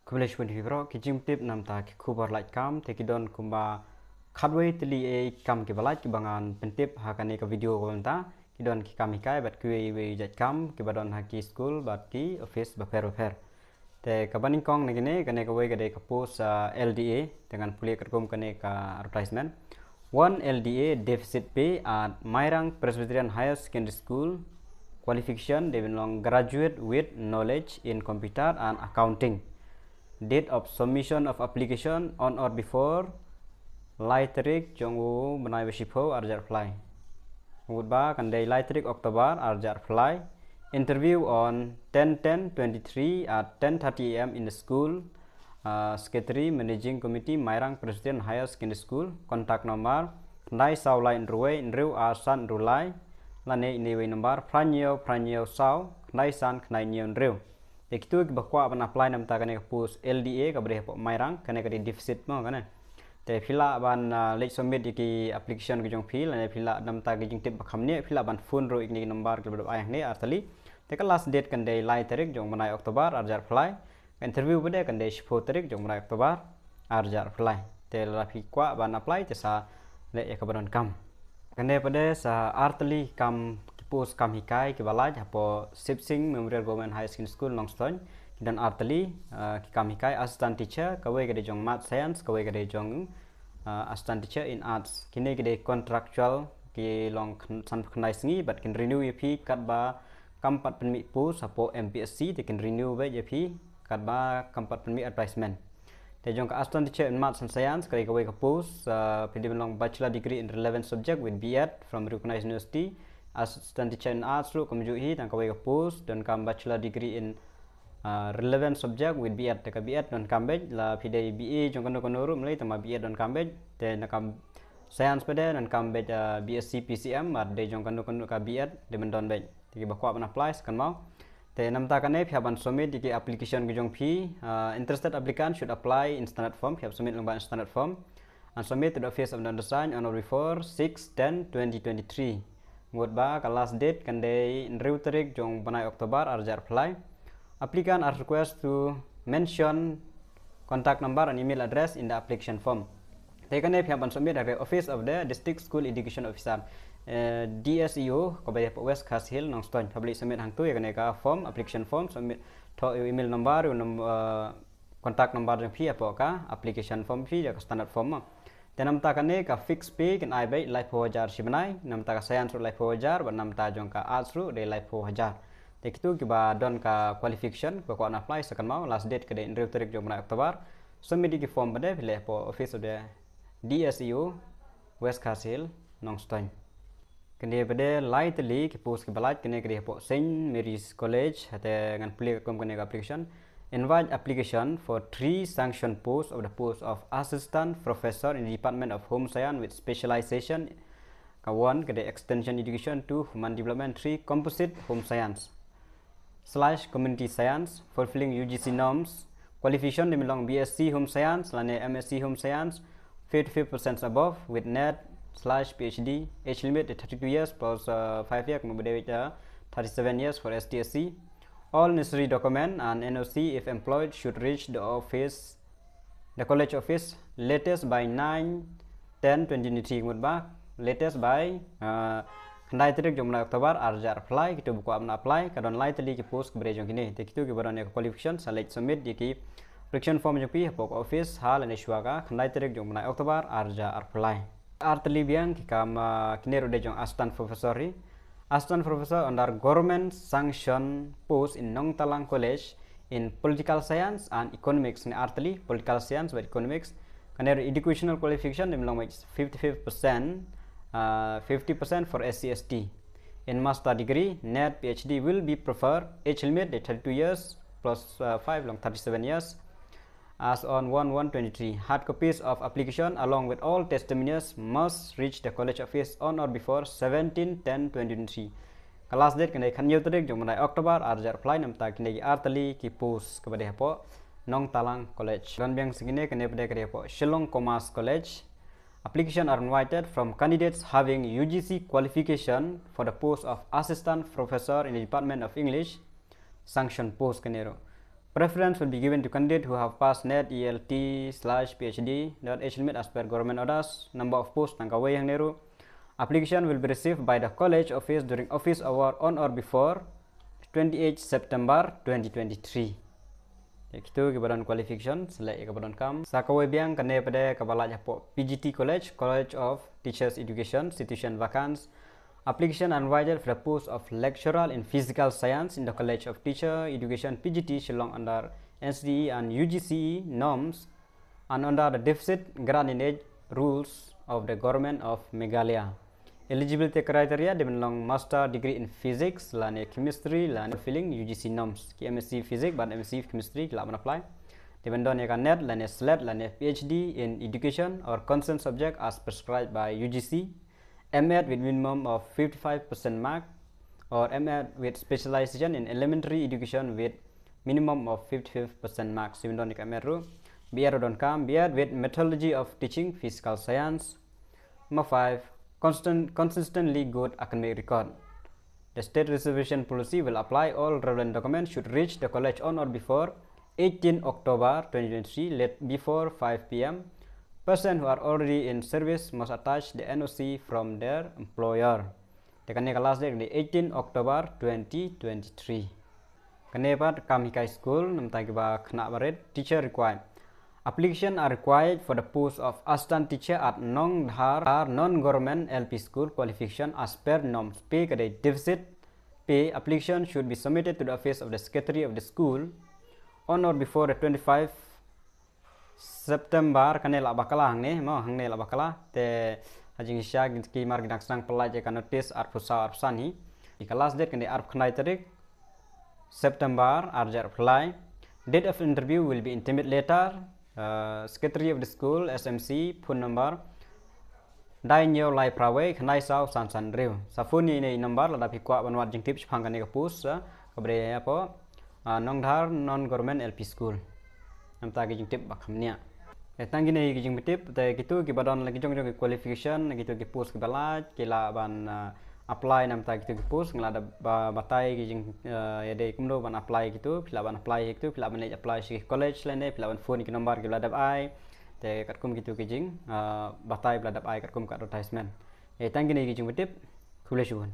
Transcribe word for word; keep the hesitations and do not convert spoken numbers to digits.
Khublei shibun ïa phi baroh, ki jingpyntip namta ki khubor lait kam, te ki don kumba khatwei tylli ei kam kiba lait kiba ngan pyntip ha kane ka video kaba mynta, ki don ki kam hikai bad kiwei wei jait kam kiba don ha ki skul bad ki office bapher bapher. Te kaba nyngkong na kine, kane kawei ka dei ka post, ah, L D A, te ngan pule katkum kane ka advertisement. One L D A deficit pay at Mairang Presbyterian Higher Secondary School. Qualification dei ban long graduate with knowledge in computer and accounting. Date of submission of application on or before lai tarik jong u bnai ba shiphew arhajar arphew lai. Ngut ba kan dei lai tarik October arhajar arphew lai. Interview on ten ten twenty-three at ten thirty A M in the school. Uh, Secretary, Managing Committee, Mairang Presbyterian Higher Secondary School. Contact number khyndai saw lai hynriew wei hynriew ar san hynriew lai. Lane ine wei number phra hynñiew phra hynñiew saw khyndai san khyndai hynñiew hynriew. Te kito kiba kwah ban apply namta kane ka post L D A kaba dei hapoh Mairang, kane ka dei deficit mo kane. Te phi lah ban, ah, leit submit ïa ki application ki jong phi, lane phi lah namta ki jingtip ba kham ne, phi lah ban phone ruh ïa kine ki number kiba dep ai hangne ar tylli. Te ka last date kan dei lai tarik jong bnai October arhajar arphew lai. Ka interview pat de kan dei shiphew tarik jong bnai October arhajar arphew lai. Te lada phi kwah ban apply te sa leh ïa kaba donkam. Kane pat de sa ar tylli kam ki post kam hikai kiba lait hapoh Sip Sing Memorial Government Higher Secondary School Nongstoiñ. Ki don ar tylli, ah, ki kam hikai assistant teacher, kawei ka dei jong math science, kawei ka dei jong, ah, assistant teacher in arts. Kine ki dei contractual, ki long khyn-, san khyndai sngi bad kin renew ïa phi katba kam pat pynmih post hapoh M P S C, te kin renew beit ïa phi katba kam pat pynmih advertisement. Te jong ka assistant teacher in maths and science, ka dei kawei ka post, ah, phi dei ban long bachelor degree in relevant subject with B Ed from recognized university. Assistant teacher in arts ruh kumjuh hi, tang kawei ka post, donkam bachelor degree in, ah, relevant subject with B Ed, te ka B Ed donkam beit, la phi dei B A jong kano kano ruh, mlei tang ma B Ed donkam beit, te na ka science pat de donkam beit, ah, B Sc P C M, bad dei jong kano kano ka B Ed, dei ban don beit. Te kiba kwah ban apply sa kynmaw. Te namta kane phi hap ban submit ïa ki application ki jong phi. Uh, interested applicant should apply in standard form. Phi hap submit lyngba in standard form and submit to the office of the undersigned on or before six ten twenty twenty-three. Ngut ba ka last date kan dei hynriew tarik jong bnai October arhajar arphew lai. Applicant are request to mention contact number and email address in the application form. Te kane phi hap ban submit ha ka office of the District School Education Officer, eh, D S E O, kaba dei hapoh West Khasi Hills, Nongstoiñ. Phi hap leit submit hangto ïa kane ka form, application form, submit, thoh email number, ïa num-, eh, contact number jong phi hapoh ka application form phi, ïa ka standard form mo. Te namta kane ka fixed pay kin ai beit laiphew hajar shi bnai, namta ka science ruh laiphew hajar, bad namta jong ka arts ruh dei laiphew hajar. Te kito kiba don ka qualification, kiba kwah ban apply sa kynmaw, last date ka dei hynriew tarik jong bnai October. Submit ïa ki form pat de, phi leit hapoh office of the D S E O, West Khasi Hills, Nongstoiñ. Kane pat de lai tylli ki post kiba lait, kane ka dei hapoh Saint Mary's College, te ngan pule katkum kane ka application. Invite application for three sanction posts of the post of Assistant Professor in the Department of Home Science with specialization, ka one, ka dei Extension Education, two, Human Development, three, Composite Home Science slash Community Science, fulfilling U G C norms. Qualification dei ban long B Sc Home Science lane M Sc Home Science, fifty-five percent above, with NET slash P H D, age limit dei thirty-two years plus, uh, five year, kumba dei, uh, thirty-seven years for S T S C. All necessary document and N O C, if employed, should reach the office, the college office, latest by nine ten twenty twenty-three, ngut ba latest by, uh, khyndai tarik jong bnai October arhajar arphew lai. Kito ba kwah ban apply, ka don lai tylli ki post kiba dei jong kine. Te kito kiba don ïa ka qualification sa leit submit ïa ki application form jong phi hapoh ka office ha lane shuwa ka khyndai tarik jong bnai October arhajar arphew lai. Ar tylli biang ki kam, uh, kine ruh dei jong Assistant Professor hi. Assistant Professor under government sanction post in Nongtalang College in Political Science and Economics, ne ar tylli, Political Science bad Economics. Kane ruh educational qualification dei ban long fifty-five percent, uh, fifty percent for S C S T. In master degree, NET, P H D will be preferred. Age limit dei thirty-two years plus, uh, five, long thirty-seven years. As on one one twenty-three, hard copies of application along with all testimonials must reach the college office on or before seventeen ten twenty twenty-three. Ka last date ka dei khathynñiew tarik jong bnai October arhajar arphew lai. Namta kine ki ar tylli ki post kiba dei hapoh Nongtalang College. Don biang sa kine, kane pat de ka dei hapoh Shillong Commerce College. Application are invited from candidates having U G C qualification for the post of Assistant Professor in the Department of English, sanction post kane ruh. Preference will be given to candidate who have passed NET, ELT slash PhD, dot age limit as per government orders, number of posts tang kawei hangne ruh. Application will be received by the college office during office hour on or before twenty-eight September twenty twenty-three. Ïa kito kiba don qualification, select ïa kaba donkam. Sa kawei biang kane pat de kaba lait hapoh PGT College, College of Teachers Education, situation vacants. Application are invited for the post of lecturer in physical science in the College of Teacher Education, PGT, Shillong under NCTE and UGCE norms and under the deficit grant in age rules of the Government of Meghalaya. Eligibility criteria dei ban long master degree in physics lane chemistry lane fulfilling UGC norms. Ki MSc physics bad MSc chemistry ki lah ban apply. Dei ban don ïa ka NET lane SLET lane PhD in education or concerned subject as prescribed by UGC. MEd with minimum of fifty-five percent mark or MEd with specialization in elementary education with minimum of fifty-five percent marks. Dei ban don ïa ka MEd ruh. BEd ruh donkam, BEd with methodology of teaching physical science. Number five, constant, consistently good academic record. The state reservation policy will apply. All relevant documents should reach the college on or before eighteen October twenty twenty-three, late before five P M. Person who are already in service must attach the N O C from their employer. Te kane ka last date ka dei eighteen October twenty twenty-three. Kane pat kam hikai skul, namta kiba khynnah barit, teacher required. Application are required for the post of assistant teacher at Nongdhar non-government L P school, qualification as per norms. Pay ka dei deficit pay. Application should be submitted to the office of the secretary of the school on or before the twenty-five September. Kane lah ba kylla hangne, mo, hangne lah ba kylla. Te ha jingshisha ki mar ki dang sdang pynlait ïa ka notice arphew saw arphew san hi. Ïa ka last date ka dei arphew khyndai tarik September, ar hajar arphew lai. Date of interview will be intimate later. Uh, secretary of the school, S M C, phone number dai hynñiew lai phra wei khyndai saw san san hynriew. Sa phone ïa ine i number lada phi kwah ban wad jingtip shaphang kane ka post, ah, kaba dei hapoh, ah, Nongdhar non-government L P school. Namta ki jingtip ba kham bniah. Eh, tang kine ki jingtip, te kito kiba don la ki jong jong ki qualification, kito ki post kiba lait, ki lah ban, ah, apply namta kito ki post, nga la da ba-, batai ki jing, ah, ïadei kumno ban apply kito, phi lah ban apply kito, phi lah ban leit apply sha ki college lane, phi lah ban phone ki number kiba la dep ai. Te katkum kito ki jing, ah, batai ba la dep ai katkum ka advertisement. Eh, tang kine ki jingtip, khublei shibun.